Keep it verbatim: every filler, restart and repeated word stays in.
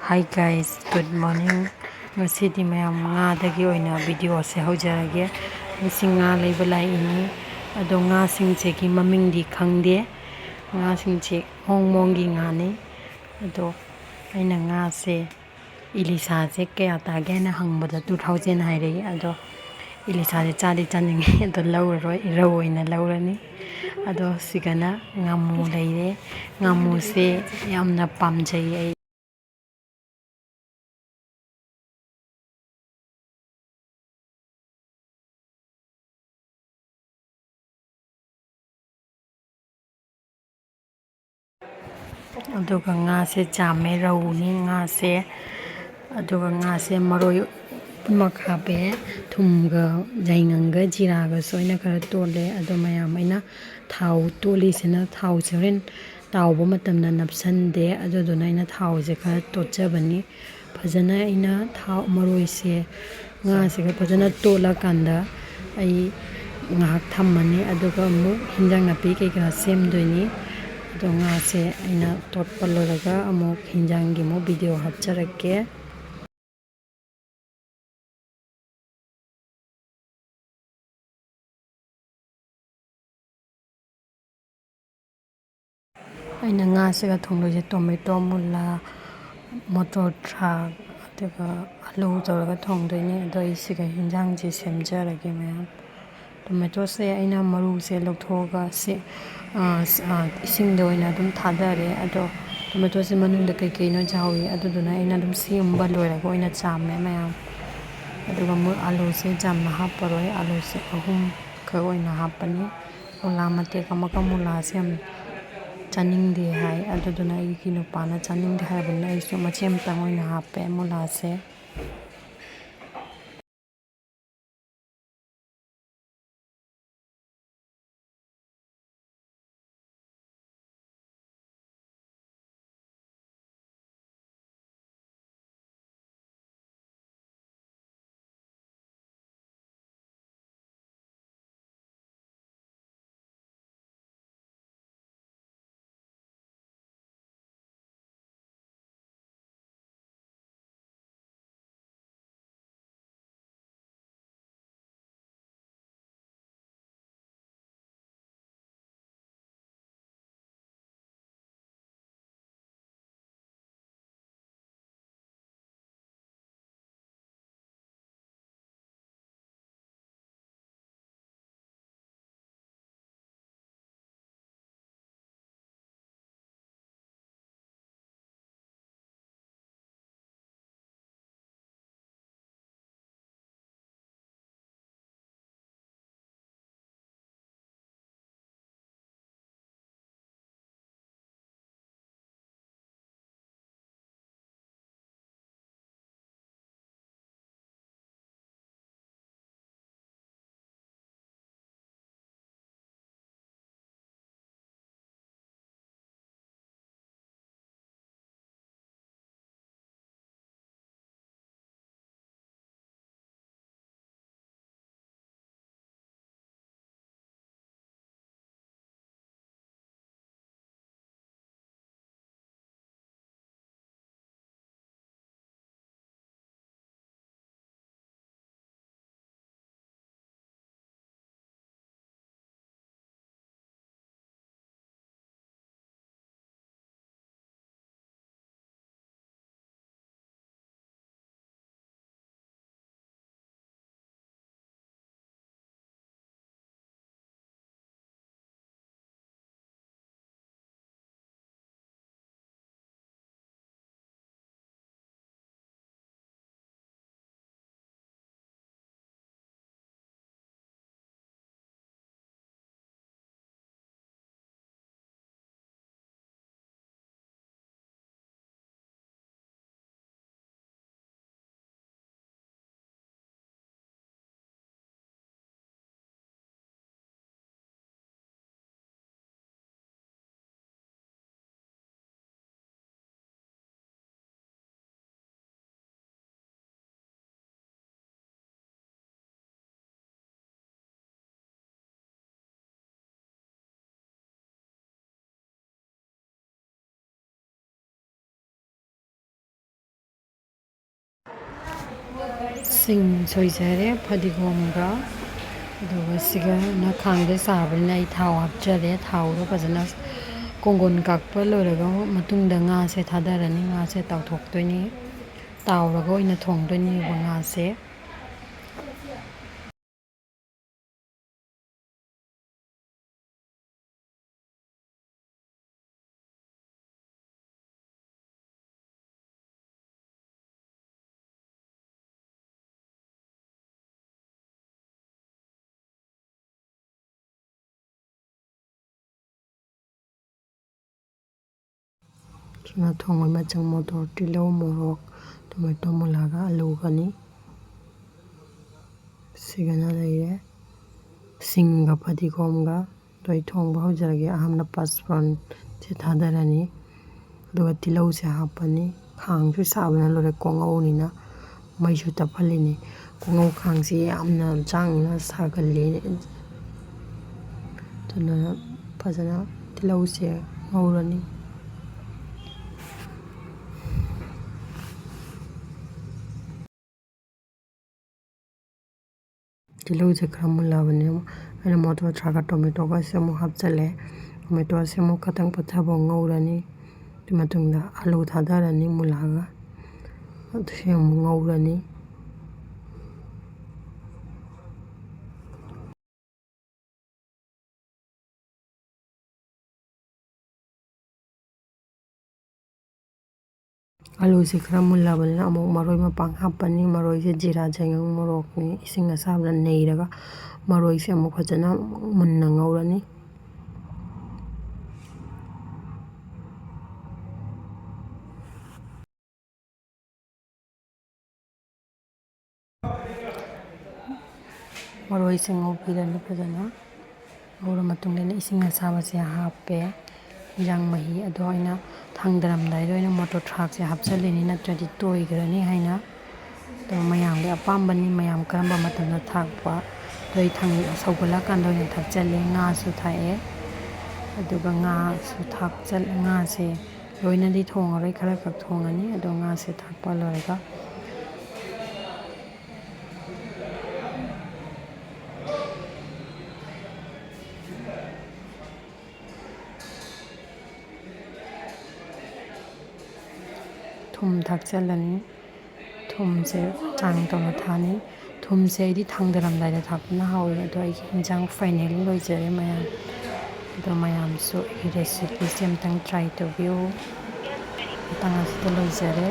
Hi guys, good morning. ꯉꯁꯤꯗꯤ ꯃꯌꯥꯝ ꯉꯥꯗꯒꯤ ꯑꯣꯏꯅ ꯚꯤꯗꯤꯑꯣꯁꯦ ꯍꯧꯖꯔꯒꯦ꯫ ꯉꯁꯤ ꯉꯥ ꯂꯩꯕ ꯂꯥꯛꯏꯅꯤ꯫ ꯑꯗꯣ ꯉꯥꯁꯤꯡꯁꯤꯒꯤ ꯃꯃꯤꯡꯗꯤ ꯈꯪꯗꯦ꯫ ꯉꯥꯁꯤꯡꯁꯦ ꯃꯑꯣꯡ ꯃꯑꯣꯡꯒꯤ ꯉꯥꯅꯤ꯫ ꯑꯗꯣ ꯑꯩꯅ ꯉꯥꯁꯦ ꯏꯂꯤꯁꯥꯁꯦ ꯀꯌꯥ ꯇꯥꯒꯦ ꯍꯥꯏꯅ ꯍꯪꯕꯗ two thousand ꯍꯥꯏꯔꯛꯏ꯫ ꯑꯗꯣ ꯏꯂꯤꯁꯥꯁꯦ ꯆꯥꯗꯤ ꯆꯥꯅꯤꯡꯉꯤ, ꯑꯗꯣ ꯂꯧꯔꯔꯣꯏ, ꯔꯧ ꯑꯣꯏꯅ ꯂꯧꯔꯅꯤ꯫ ꯑꯗꯣ ꯁꯤꯒꯅ ꯉꯥꯃꯨ ꯂꯩꯔꯦ꯫ ꯉꯥꯃꯨꯁꯦ ꯌꯥꯝꯅ ꯄꯥꯝꯖꯩ ꯑꯩ꯫ ꯑꯗꯨꯒ ꯉꯥꯁꯦ ꯆꯥꯝꯃꯦ, ꯔꯧꯅꯤ ꯉꯥꯁꯦ꯫ ꯑꯗꯨꯒ ꯉꯥꯁꯦ ꯃꯔꯣꯏ ꯄꯨꯝꯅꯃꯛ ꯍꯥꯞꯄꯦ꯫ ꯊꯨꯝꯒ ꯌꯥꯏꯉꯪꯒ ꯖꯤꯔꯥꯒꯁꯨ ꯑꯩꯅ ꯈꯔ ꯇꯣꯠꯂꯦ꯫ ꯑꯗꯣ ꯃꯌꯥꯝ ꯑꯩꯅ ꯊꯥꯎ ꯇꯣꯠꯂꯤꯁꯤꯅ, ꯊꯥꯎꯁꯦ ꯍꯣꯔꯦꯟ ꯇꯥꯎꯕ ꯃꯇꯝꯗ ꯅꯞꯁꯟꯗꯦ꯫ ꯑꯗꯨꯗꯨꯅ ꯑꯩꯅ ꯊꯥꯎꯁꯦ ꯈꯔ ꯇꯣꯠꯆꯕꯅꯤ꯫ ꯐꯖꯅ ꯑꯩꯅ ꯊꯥꯎ, ꯃꯔꯣꯏꯁꯦ, ꯉꯥꯁꯤꯒ ꯐꯖꯅ ꯇꯣꯠꯂꯀꯥꯟꯗ ꯑꯩ ꯉꯥꯏꯍꯥꯛ ꯊꯝꯃꯅꯤ꯫ ꯑꯗꯨꯒ ꯑꯃꯨꯛ ꯍꯤꯟꯖꯥꯡ ꯅꯥꯄꯤ ꯀꯩꯀꯥ ꯁꯦꯝꯗꯣꯏꯅꯤ꯫ ꯑꯗꯣ ꯉꯥꯁꯦ ꯑꯩꯅ ꯇꯣꯠꯄ ꯂꯣꯏꯔꯒ ꯑꯃꯨꯛ ꯍꯤꯟꯖꯥꯡꯒꯤ ꯑꯃꯨꯛ ꯚꯤꯗꯤꯑꯣ ꯍꯥꯞꯆꯔꯛꯀꯦ꯫ ꯑꯩꯅ ꯉꯥꯁꯤꯒ ꯊꯣꯡꯗꯣꯏꯁꯦ ꯇꯣꯃꯦꯇꯣ, ꯃꯨꯂꯥ, ꯃꯣꯇꯣꯔ ꯊ꯭ꯔꯥꯛ, ꯑꯗꯨꯒ ꯑꯂꯨ ꯇꯧꯔꯒ ꯊꯣꯡꯗꯣꯏꯅꯦ꯫ ꯑꯗꯣ ꯑꯩ ꯁꯤꯒ ꯍꯤꯟꯖꯥꯡꯁꯦ ꯁꯦꯝꯖꯔꯒꯦ ꯃꯌꯥꯝ꯫ ꯇꯣꯃꯦꯇꯣꯁꯦ ꯑꯩꯅ ꯃꯔꯨꯁꯦ ꯂꯧꯊꯣꯛꯑꯒ ꯁꯤ, ꯑ, ꯁ-, ꯑ, ꯏꯁꯤꯡꯗ ꯑꯣꯏꯅ ꯑꯗꯨꯝ ꯊꯥꯗꯔꯦ꯫ ꯑꯗꯣ ꯇꯣꯃꯦꯇꯣꯁꯦ ꯃꯅꯨꯡꯗ ꯀꯩꯀꯩꯅꯣ ꯌꯥꯎꯏ, ꯑꯗꯨꯗꯨꯅ ꯑꯩꯅ ꯑꯗꯨꯝ ꯁꯦꯝꯕ ꯂꯣꯏꯔꯒ ꯑꯣꯏꯅ ꯆꯥꯝꯃꯦ ꯃꯌꯥꯝ꯫ ꯑꯗꯨꯒ ꯃꯣꯏ ꯑꯂꯨꯁꯦ ꯌꯥꯝꯅ ꯍꯥꯞꯄꯔꯣꯏ, ꯑꯂꯨꯁꯦ ꯑꯍꯨꯝ ꯈꯛ ꯑꯣꯏꯅ ꯍꯥꯞꯄꯅꯤ꯫ ꯃꯨꯂꯥ ꯃꯇꯦꯛ ꯑꯃꯒ, ꯃꯨꯂꯥꯁꯦ ꯌꯥꯝ ꯆꯥꯅꯤꯡꯗꯦ ꯍꯥꯏ, ꯑꯗꯨꯗꯨꯅ ꯑꯩꯒꯤ ꯅꯨꯄꯥꯅ ꯆꯥꯅꯤꯡꯗꯦ ꯍꯥꯏꯕꯅꯤꯅ ꯑꯩꯁꯨ ꯃꯆꯦꯠ ꯑꯃꯇꯪ ꯑꯣꯏꯅ ꯍꯥꯞꯄꯦ ꯃꯨꯂꯥꯁꯦ꯫ ꯁꯤꯡ ꯁꯣꯏꯖꯔꯦ, ꯐꯗꯤꯒꯣꯝꯒ, ꯑꯗꯨꯒ ꯁꯤꯒꯅ ꯈꯥꯡꯗ ꯁꯥꯕꯅꯤꯅ ꯑꯩ ꯊꯥꯎ ꯍꯥꯞꯆꯔꯦ꯫ ꯊꯥꯎꯗꯣ ꯐꯖꯅ ꯀꯣꯡꯒꯣꯟ ꯀꯥꯛꯄ ꯂꯣꯏꯔꯒ ꯃꯇꯨꯡꯗ ꯉꯥꯁꯦ ꯊꯥꯗꯔꯅꯤ꯫ ꯉꯥꯁꯦ ꯇꯥꯎꯊꯣꯛꯇꯣꯏꯅꯤ, ꯇꯥꯎꯔꯒ ꯑꯣꯏꯅ ꯊꯣꯡꯗꯣꯏꯅꯦꯕ ꯉꯥꯁꯦ꯫ ꯁꯨꯅ ꯊꯣꯡꯕ ꯃꯆꯪ: ꯃꯣꯇꯣꯔ, ꯇꯤꯜꯍꯧ, ꯃꯣꯔꯣꯛ, ꯇꯣꯃꯦꯇꯣ, ꯃꯨꯂꯥꯒ ꯑꯂꯨꯒꯅꯤ꯫ ꯁꯤꯒꯅ ꯂꯩꯔꯦ꯫ ꯁꯤꯡꯒ ꯐꯗꯤꯒꯣꯝꯒ꯫ ꯑꯗꯣ ꯑꯩ ꯊꯣꯡꯕ ꯍꯧꯖꯔꯒꯦ꯫ ꯑꯍꯥꯟꯕꯗ ꯄꯥꯁꯄꯣꯔꯟꯁꯦ ꯊꯥꯗꯔꯅꯤ, ꯑꯗꯨꯒ ꯇꯤꯜꯍꯧꯁꯦ ꯍꯥꯞꯄꯅꯤ꯫ ꯈꯥꯡꯁꯨ ꯁꯥꯕꯅ ꯂꯣꯏꯔꯦ, ꯀꯣꯉꯧꯅꯤꯅ ꯃꯩꯁꯨ ꯇꯞꯍꯜꯂꯤꯅꯤ꯫ ꯀꯣꯉꯧ ꯈꯥꯡꯁꯤ ꯌꯥꯝꯅ ꯆꯥꯡꯅ ꯁꯥꯒꯜꯂꯤ꯫ ꯑꯗꯨꯅ ꯐꯖꯅ ꯇꯤꯜꯍꯧꯁꯦ ꯉꯧꯔꯅꯤ꯫ ꯇꯤꯜꯍꯧꯁꯦ ꯈꯔ ꯃꯨꯜꯂꯕꯅꯤꯅ ꯑꯩꯅ ꯃꯣꯇꯣꯔ ꯊ꯭ꯔꯥꯛꯀ ꯇꯣꯃꯦꯇꯣꯒꯁꯦ ꯑꯃꯨꯛ ꯍꯥꯞꯆꯤꯜꯂꯦ꯫ ꯇꯣꯃꯦꯇꯣꯁꯦ ꯑꯃꯨꯛ ꯈꯇꯪ ꯄꯠꯊꯕ ꯉꯧꯔꯅꯤ꯫ ꯑꯗꯨ ꯃꯇꯨꯡꯗ ꯑꯂꯨ ꯊꯥꯗꯔꯅꯤ ꯃꯨꯜꯂꯛꯑꯒ꯫ ꯑꯗꯨꯁꯨ ꯑꯃꯨꯛ ꯉꯧꯔꯅꯤ꯫ ꯑꯂꯨꯁꯦ ꯈꯔ ꯃꯨꯜꯂꯕꯅꯤꯅ ꯑꯃꯨꯛ ꯃꯔꯣꯏ ꯃꯄꯥꯡ ꯍꯥꯞꯄꯅꯤ꯫ ꯃꯔꯣꯏꯁꯦ ꯖꯤꯔꯥ, ꯆꯦꯡꯉꯪ, ꯃꯣꯔꯣꯛꯅꯤ, ꯏꯁꯤꯡ ꯑꯁꯥꯕꯗ ꯅꯩꯔꯒ ꯃꯔꯣꯏꯁꯦ ꯑꯃꯨꯛ ꯐꯖꯅ ꯃꯨꯟꯅ ꯉꯧꯔꯅꯤ꯫ ꯃꯔꯣꯏꯁꯦ ꯉꯧꯕꯤꯔꯅꯤ ꯐꯖꯅ꯫ ꯉꯧꯔ ꯃꯇꯨꯡꯗ ꯑꯩꯅ ꯏꯁꯤꯡ ꯑꯁꯥꯕꯁꯦ ꯍꯥꯞꯄꯦ꯫ ꯏꯟꯖꯥꯡ ꯃꯍꯤ ꯑꯗꯣ ꯑꯩꯅ ꯊꯥꯡꯗꯔꯝꯗꯥꯏꯗ ꯑꯣꯏꯅ ꯃꯣꯇꯣꯔ ꯊ꯭ꯔꯥꯛꯁꯦ ꯍꯥꯞꯆꯤꯜꯂꯤꯅꯤ, ꯅꯠꯇ꯭ꯔꯗꯤ ꯇꯣꯏꯈ꯭ꯔꯅꯤ ꯍꯥꯏꯅ꯫ ꯑꯗꯣ ꯃꯌꯥꯝꯒꯤ ꯑꯄꯥꯝꯕꯅꯤ, ꯃꯌꯥꯝ ꯀꯔꯝꯕ ꯃꯇꯝꯗ ꯊꯥꯛꯄ꯫ ꯑꯗꯣ ꯑꯩ ꯊꯥꯡ-, ꯁꯧꯒꯠꯂꯛꯀꯥꯟꯗ ꯑꯣꯏꯅ ꯊꯥꯛꯆꯜꯂꯦ꯫ ꯉꯥꯁꯨ ꯊꯥꯛꯑꯦ꯫ ꯑꯗꯨꯒ ꯉꯥꯁꯨ ꯊꯥꯛꯆꯜ-, ꯉꯥꯁꯦ ꯂꯣꯏꯅꯗꯤ ꯊꯣꯡꯉꯔꯣꯏ, ꯈꯔ ꯈꯛ ꯊꯣꯡꯉꯅꯤ꯫ ꯑꯗꯣ ꯉꯥꯁꯦ ꯊꯥꯛꯄ ꯂꯣꯏꯔꯒ ꯊꯨꯝ ꯊꯥꯛꯆꯜꯂꯅꯤ꯫ ꯊꯨꯝꯁꯦ ꯆꯥꯡ ꯇꯧꯅ ꯊꯥꯅꯤ꯫ ꯊꯨꯝꯁꯦ ꯑꯩꯗꯤ ꯊꯥꯡꯗꯔꯝꯗꯥꯏꯗ ꯊꯥꯛꯄꯅ ꯍꯥꯎꯋꯦ꯫ ꯑꯗꯣ ꯑꯩꯒꯤ ꯍꯤꯟꯖꯥꯡ finally ꯂꯣꯏꯖꯔꯦ ꯃꯌꯥꯝ꯫ ꯑꯗꯣ ꯃꯌꯥꯝꯁꯨ ꯑꯩꯒꯤ recipeꯁꯦ ꯑꯝꯇꯪ try ꯇꯧꯕꯤꯌꯨ꯫ ꯃꯇꯥꯡ ꯑꯁꯤꯗ ꯂꯣꯏꯖꯔꯦ꯫